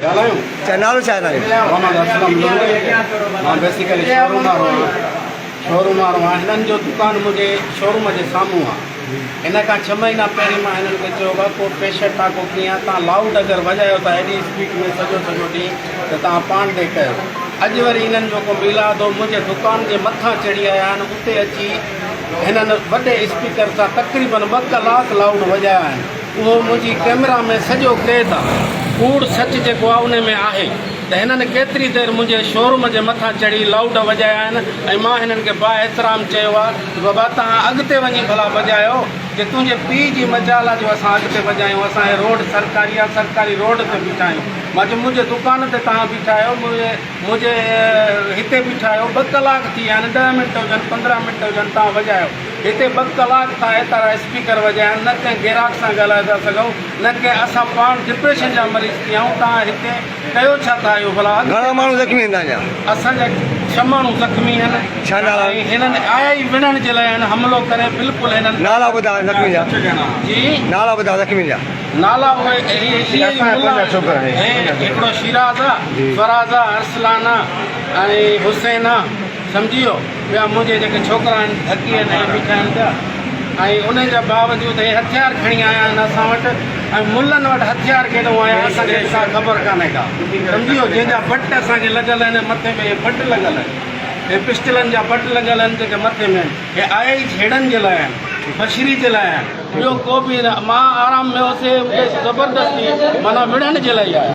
ڳالهايون. چا نالو ڇا آهي توهان جو؟ محمد اسلم لنڊ مان بيسيڪلي شوروم وارو آهيان شوروم وارو آهيان هنن جو دڪان منهنجي شوروم جي سامهون آهي هن کان ڇهه مهينا پهرين مان هنن کي چيو ڪو پيشنٽ آ ڪو ڪيئن آ تان لائوڊ اگر وڄايو ٿا هيڏي اسپيڊ ۾ سڄو سڄو ڏينهن ته تان پاڻ ڏي ڪيو اڄ وري هنن جو ڪو ميلاد هو منهنجي دڪان جي مٿان چڙهي آيا آهن اتي اچي هنن وڏي اسپيڪر سان تقريبن ٻه ڪلاڪ لائوڊ وڄايا آهن اهو منهنجي ڪئميرا ۾ سڄو قيد آ. ڪوڙ سچ جيڪو آ انهي ۾ آهي ته هنن ڪيتري دير منهنجي شوروم جي مٿان چڙهي لائوڊ وڄايا آهن ۽ مان هنن کي با احترام چيو آ ته بابا توهان اڳتي وڃي ڀلا وڄايو جي تنهنجي پيء جي مجال آ جو اسان اڳتي وڄايون اسان هي روڊ سرڪاري آ سرڪاري روڊ تي بيٺا آهيون مان چيو منهنجي دڪان تي توهان بيٺا آهيو منهنجي هتي بيٺا آهيو ٻه ڪلاڪ ٿي ويا آهن ڏهه منٽ هجن 15 منٽ هجن توهان وڄايو هتي ٻه ڪلاڪ تان ايترا اسپيڪر وڄايا آهن نه ڪنهن گيراڪ سان ڳالهائي ٿا سگهون نه ڪنهن اسان پاڻ ڊپريشن جا مريض ٿي آهيون توهان هتي ڪيو ڇا ٿا اهو ڀلا اڳتي گهڻا ماڻهو زخمي آهن توهان جا؟ اسان جا ڇهه ماڻهو زخمي آهن ڇا نالا ۽ هنن آيا ئي وڙهڻ جي لاء آهن حملو ڪري بلڪل هنن نالا ٻڌاء زخمين جا جي نالا ٻڌاء زخمين جا. نالا اهي هي اهي ئي ملا آهن هڪڙو شيراز آ فراز آ ارسلان آ ۽ حسين آ. سمجهي ويو. ٻيا منهنجي جيڪي ڇوڪرا آهن ڌڪي آهن ۽ بيٺا آهن پيا ۽ انهن جا باوجود هي هٿيار کڻي آيا آهن اسان وٽ ۽ ملن وٽ هٿيار ڪيڏو آيا اسان کي ڪا خبر ڪانهي ڪا سمجهي ويو جنهن جا بٽ اسان کي لڳل آهن مٿي ۾ هي بٽ لڳل آهن هي پسٽلن جا بٽ لڳل آهن جيڪي مٿي ۾ آهن هي آيا ئي جهيڙن جي لاء آهن بشري جي لاء آهن ٻيو ڪو به نه مان آرام ۾ هوس هي مون کي زبردستي معنيٰ وڙهڻ جي لاء ئي آيا.